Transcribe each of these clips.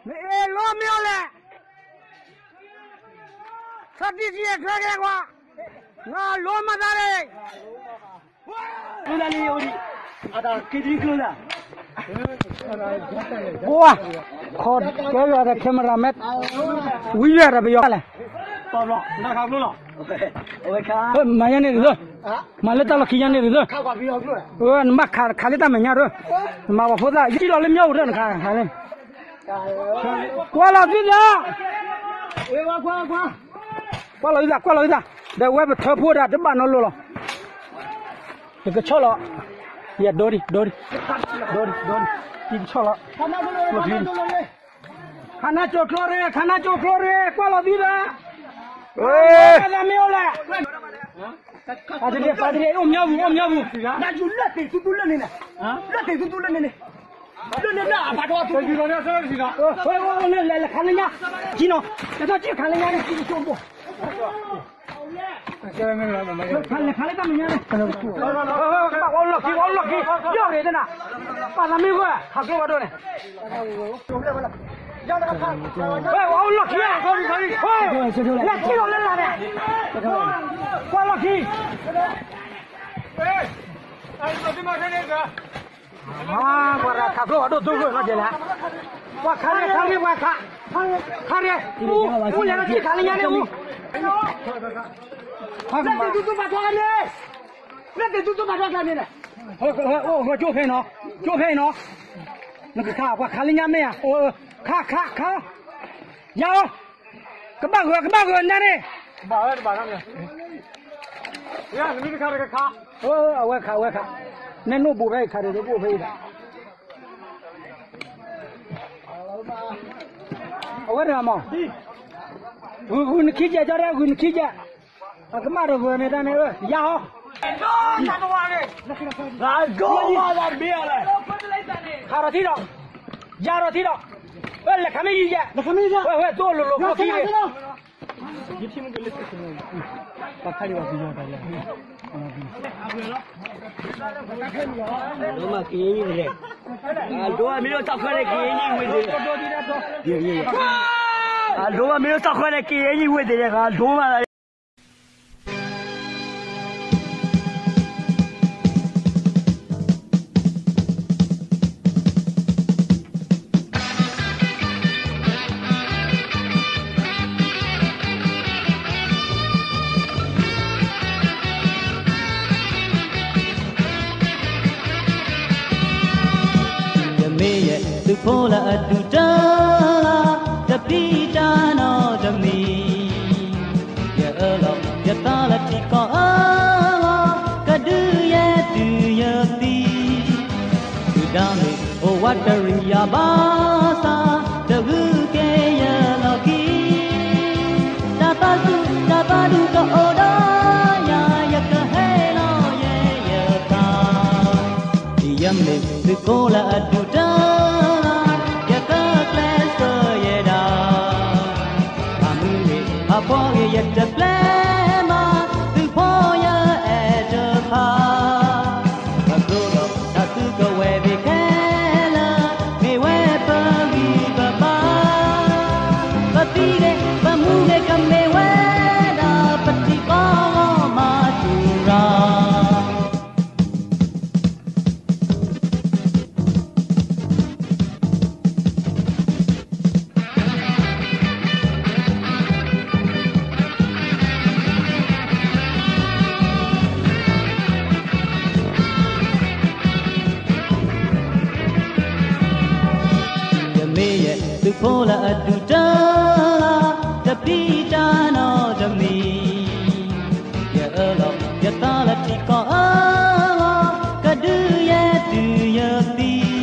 မ့ၢ်အဲၣ်လိမ့ၢ်အီၤလဲၣ်, ဆီၣ်တံၢ်ထံအထွဲကဲကွၢ်, နလိမၤသးလဲၣ်, ဝါ, ခီကဲလီၤဒီး camera man, ဝံၤယွၤဒီးပယီၤလဲၣ်, မၤညါန့ၣ်တသ့, မၤလၢတၢ်လီၢ်ခံညါန့ၣ်တသ့, နမ့ၢ်ခးခးလၢတၢ်မဲာ်ညါဒီး, နမၤပှၤဖိသၣ် ယထံၣ်လီၤလၢမ့ၢ်အိၣ်ဒီးနခးခးလၢ ကွၢ်လီၤသုသး, ကွၢ်လီၤသုသး, ကွၢ်လီၤသုသး, ဒီးဝဲပထၢဖှိၣ်ဒၣ်တဘၣ်နီတလိၤလီၤ, ယကဆီၣ်လီၤ, ယဒိဒံး ဒိဒံး, ဒိဒံး ဒိဒံး, ယကဆီၣ်လီၤ, ခးနါကၠိကျိရ့ၣ် ခးနါကၠိကျိရ့ၣ် ကွၢ်လီၤသုသး, သးမ့ၢ်အိၣ်လဲၣ်, ပှၤတရံး ပှၤတရံး အိၣ်မညီပူၤ အိၣ်မညီပူၤ, နယူၤလၢသ့ၣ်သူသူလၢန့ၣ်န့ၣ်, လၢသ့ၣ်သူသူလၢန့ၣ်န့ၣ်, လၢန့ၣ်လၢအဖးထီသူ, လဲၤခးလၢညါ, ကံနီၤ, လဲၤထီၣ်ကံခးလၢညါန့ၣ် ကံကၠိဘိ, လဲၤခးလၢတၢ်မဲာ်ညါန့ၣ်, ပှၤအိၣ်လီၢ်ခံ ပှၤအိၣ်လီၢ်ခံ, ယီၢ်ရ့ၣ်တနၤ, ပှၤသးမ့ၢ်ဝဲ ခးကျိပှၤဒိၣ်န့ၣ် ဝဲအိၣ်လီၢ်ခံ, လၢထံၣ်လီၤလၢလာ်န့ၣ်, ကွၢ်လီၢ်ခံ, ပှၤခးကျိပှၤဒိၣ်ဒိၣ်ဒိၣ်နီၢ်ကဲလဲၣ်, ပှၤခးရဲၣ်ခးရဲၣ်ပှၤခး, ခးရဲၣ်, အိၣ်လဲၤထီၣ်ကံခးလၢညါန့ၣ်အိၣ်, လၢသ့ၣ်သူသူဘၣ်ထီၣ်န့ၣ်, လၢသ့ၣ်သူသူဘၣ်ထီၣ်န့ၣ်, အိၣ်ဂၢၢ်ကၠိဖဲနီၤ, ကၠိဖဲအံၤနီၤ, နကခး ပှၤခးလၢညါမ့ၢ်ဧါ, ခး ခး ခး, ယၤအီၤ, ကဘၣ်ဂၢၢ် ကဘၣ်ဂၢၢ်ညါန့ၣ်, အဝဲခး အဝဲခး, နဲနိၣ်ဘူးဖဲအံၤခးဒီး တဘိၣ်ဖဲအံၤဒီး အဝဲတဂၤမး, ဂုာ် ဂုာ်နခံကဲး ကၠီတဲ ဂုာ်နခံကဲး, အကမၣ်တဂၢၢ်န့ၣ်တၢ်န့ၣ် ယၤဟီ, ခးထီၣ်ထံဒီး, ယၤထီၣ်ထံဒီး, လဲၤခးမ့ၢ်ယံၤယဲ, ဝဲ ဝဲ သိၣ်လိၤလိၤ ခိၣ်ခံန့ၣ် ဒိမးက့ၤ, အဒိမ့ၢ်တၢ်ခွဲးန့ၣ်က့ၤ ဝ့ၢ်သ့ၣ်, အဒိမ့ၢ်တၢ်ခွဲးန့ၣ်က့ၤ ဝ့ၢ်သ့ၣ်န့ၣ် အဒိမး ယမ့ၢ်ယဲ သုးဖိလၢအဒူၣ်တၢ်, တပျံၤတၢ်နီတမံၤ, ယအၢၣ်လီၤယသးလၢထံကီၢ်အဂီၢ်, ကဒုးယဲတုၤယသံ, ဒုၣ်ဒါမ့ၢ်အိၣ်ဝးတရံးယၤဘၣ်ဆၣ်, တဂုာ်က့ၤယလီၢ်ခံ, တၢ်သးစူၤတၢ်သးဒူကအိၣ်ဒီးယၤ, ယကဟ့ၣ်လီၤယဲယသး ယမ့ၢ်သုးခိၣ်လၢအဒူၣ်တၢ်, ယဃၢကျဲးစၢးယဲဒၣ်, ဖးမုၢ်ဂ့ၤ ဖးဖှီၣ်ဂ့ၤ ယတပျဲမး, သုးဖိယအဲၣ်တဖၣ်, ပကျိဒီးတၢ်သုးကဝဲၤသ့ၣ်ခဲလၢာ်, မ့ၢ်ဝဲပဂံၢ်ပဘါ, ပသံဂ့ၤ ပမူဂ့ၤ ကမ့ၢ်ဝဲဒၣ် ပထံကီၢ်လီၤမၤစူၤရၤ ယမ့ၢ်ယဲ သုးဖိလၢအဒူၣ်တၢ်, တပျံၤတၢ်နီတမံၤ, ယအၢၣ်လီၤယသးလၢထံကီၢ်အဂီၢ်, ကဒုးယဲတုၤယသံ, ဒုၣ်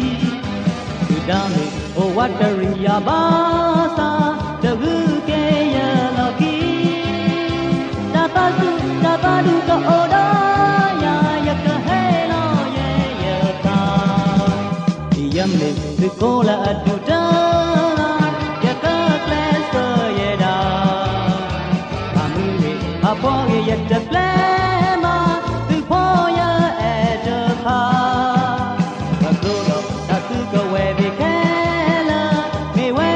ဒါမ့ၢ်အိၣ်ဝးတရံးယၤဘၣ်ဆၣ်, တဂုာ်က့ၤယလီၢ်ခံ, တၢ်သးစူၤတၢ်သးဒူကအိၣ်ဒီးယၤ, ယကဟ့ၣ်လီၤယဲယသး ယမ့ၢ်သုးခိၣ်လၢအဒူၣ်တၢ်, ယဃၢကျဲးစၢးယဲဒၣ်, ဖးမုၢ်ဂ့ၤ ဖးဖှီၣ်ဂ့ၤ ယတပျဲမး, သုးဖိယအဲၣ်တဖၣ်, ပကျိဒီးတၢ်သုးကဝဲၤသ့ၣ်ခဲလၢာ်, မ့ၢ်ဝဲ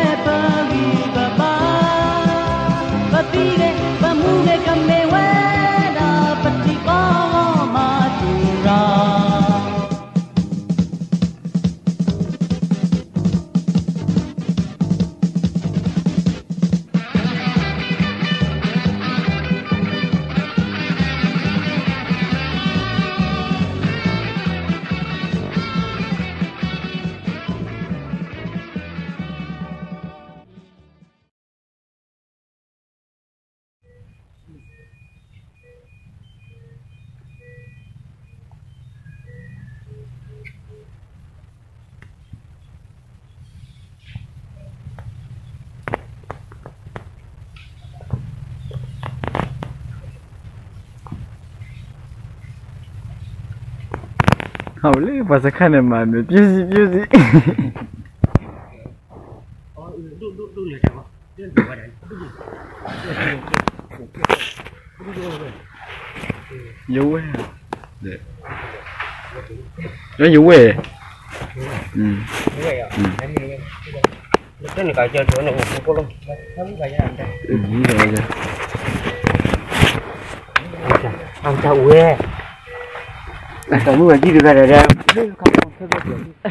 အဝဲလၢပှၤစခါန့ၣ်မၤမ့ၢ် ပြုံးစံ ပြုံးစံ ယဝဲၢ်, ယဝဲၢ်, တၢ်န့ၣ်ကကၢ်န့ၣ် အတၢ်ဝဲ, တၢ်မုၢ်ဂၤကံၢ်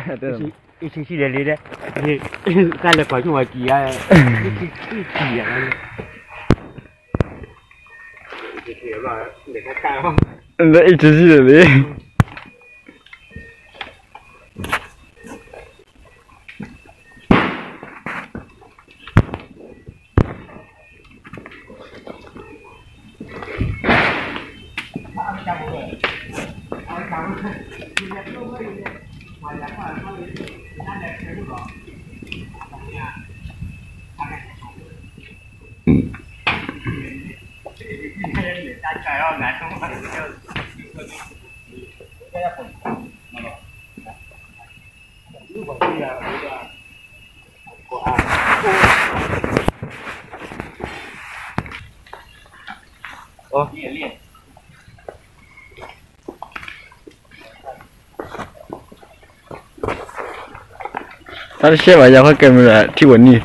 တဂၤဒီး, အ့ၣ်ဆံဆံလဲၣ်လံဒီး, တၢ်လဲၤကွၢ်ဆိဝဲကံၢ်ဧါ, ကံၢ်ဧါ, လၢအ့ၣ်ဆံဆံလဲၣ်လံ. တၢ်တရှဲဘၣ်ယၤ ဟီ camera ထံၣ်ဝဲန့ၣ်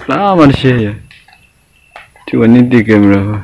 ဖျါမးတရှဲယၤ, ထံၣ်ဝဲန့ၣ်တံၢ် camera ဘၣ်.